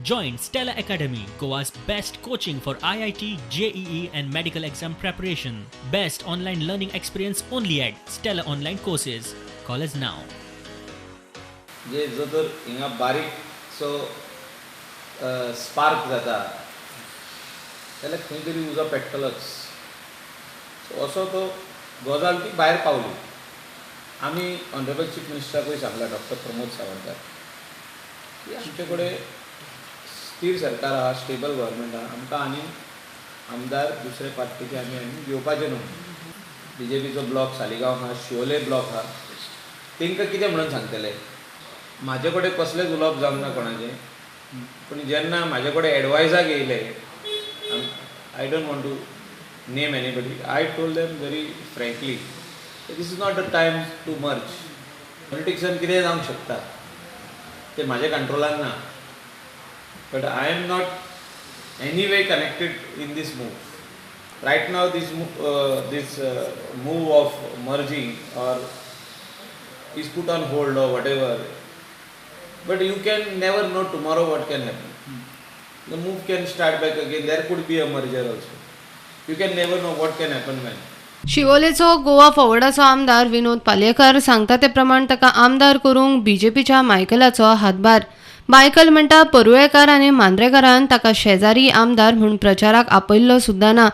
Join Stella Academy, Goa's best coaching for IIT, JEE, and medical exam preparation. Best online learning experience only at Stella Online Courses. Call us now. म्हणजे जो तर हिंगा बारीकसो spark जाता जाल्यार खंय तरी उजो पेट्टलोच. सो असो तो गजाल ती भायर पावली. आमी ऑनरेबल चीफ मिनिस्टराकूय सांगला, डॉक्टर प्रमोद सावंताक, की आमचे कडेन स्थीर सरकार आहा, स्टेबल गव्हर्मेंट आहा, आमकां आनी आमदार दुसरे पार्टीचे आमी आनी घेवपाचे न्हू. बीजेपीचो ब्लॉक सालिगांव आहा, शिवोले ब्लॉक आहा, तांकां कितें म्हणून सांगतले? म्हाजे कडेन कसलेंच उलोवप जावंक ना कोणाचें, पूण जेन्ना म्हाजे कडेन एडवायजाक येयले, I don't want to name anybody, I told them very frankly, this is not the time to merge. पॉलिटिक्सान कितेंय जावंक शकता, तें म्हाज्या कंट्रोलान ना, but I am not any way connected in this move. Right now this move of merging or is put on hold or whatever, but you can never know tomorrow what can happen. The move can start back again, there could be a merger also. You can never know what can happen when. शिवोलेचो Goa फॉवर्डाचो आमदार विनोद पालयेकर सांगता ते प्रमाण ताका आमदार करूंक बीजेपीच्या मायकलाचो हातभार. Michael म्हणटा परुळेकार आनी मांद्रेकारान ताका शेजारी आमदार म्हूण प्रचाराक आपयल्लो सुद्दां ना.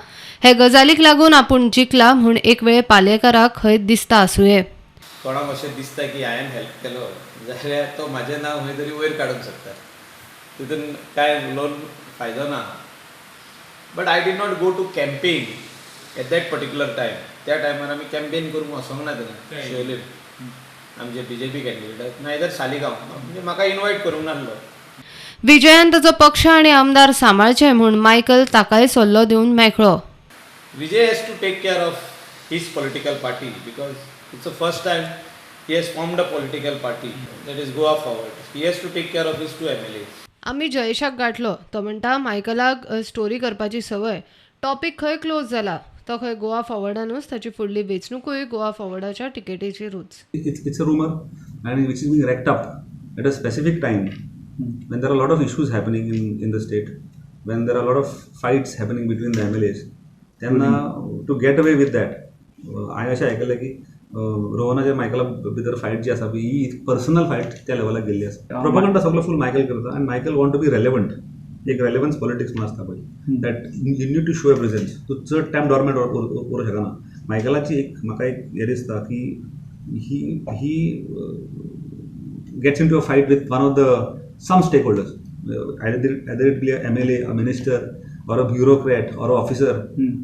हे गजालीक लागून आपूण जिखला म्हूण एक वेळ पालयेकाराक खंय दिसता आसुये. कोणाक अशें दिसता की हांवें हेल्प केलो जाल्यार तो म्हाजें नांव खंय तरी वयर काडूंक शकता, तितून कांय उलोवन फायदो ना. But I did not go to campaign at that particular time. त्या टायमार आमी कॅम्पेन करूंक वचोंक ना तेन्ना शिवोले आमचे बीजेपी कॅन्डिडेटाक, नायदर सालिगांव, म्हणजे म्हाका इनवायट करूंक नासलो. विजयान ताचो पक्ष आनी आमदार सांबाळचे म्हूण मायकल ताकाय सल्लो दिवन मेकळो. Vijay has to take care of his political party because it's the first time he has formed a political party, that is Goa Forward. He has to take care of his two MLAs. आमी जयेशाक गांठलो, तो म्हणटा मायकलाक story करपाची संवय. Topic खंय close जाला, तो खंय गोवा फॉवर्डानूच ताची फुडली वेंचणुकूय Goa फॉवर्डाच्या तिकेटीचेरूच. It's a rumor and which is being racked up at a specific time when there are a lot of issues happening in the state, when there are a lot of fights happening between the MLAs. तेन्ना to get away with that, हांवें अशें आयकलें की रोहनाच्या मायकला भितर fight जी आसा पळय, ही personal fight त्या लेवलाक गेल्ली आसा. प्रोपगंडा सगलो फूल मायकल करता आनी Michael want to be relevant. एक रेलेवन्स पॉलिटिक्स म्हणून आसता पळय, that you need to show a presence. तूं चड टायम डॉर्मेंट उरूंक शकना. मायकलाची एक म्हाका एक हें दिसता की he gets into a fight with one of the some stakeholders, either it be a MLA, a minister, or a bureaucrat or a officer.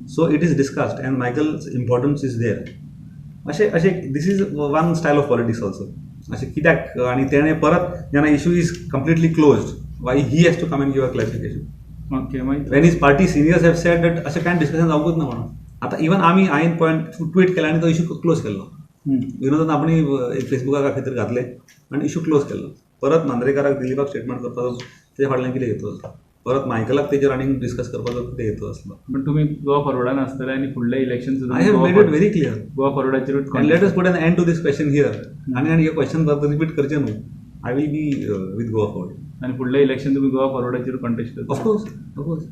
So it is discussed and Michael's importance is there. अशें अशें this is one style of politics also. अशें कित्याक आनी तेणें परत जेन्ना issue is completely closed, why he has to come and give a clarification? मागीर When his party seniors have said that अशें कांय डिस्कशन जावंकूच ना म्हणून. आतां इवन आमी हांवें पॉयंट ट्वीट केला आनी तो इशू क्लोज केल्लो. विनोदान आपणे एक फेसबुकार खंय तरी घातलें आनी इशू क्लोज केल्लो. परत मांद्रेकाराक दिलीपाक स्टेटमेंट करपाचो तेज्या फाटल्यान कितें हेतू आसलो? परत मायकलाक तेजेर आनीक डिस्कस करपाचो कितें हेतू आसलो? पण तुमी गोवा फॉरवर्डान आसतले आनी फुडले इलेक्शन सुद्दां I have made it very clear. Goa फॉरवर्डाचेरूच And let us put an end to this question here. आनी आनी हे क्वेश्चन परत रिपीट करचें न्हू. I will be with Goa Forward. आनी फुडले इलेक्शन तुमी गोवा फॉरवर्डाचेर कॉन्टेस्ट करता? Of course, of course.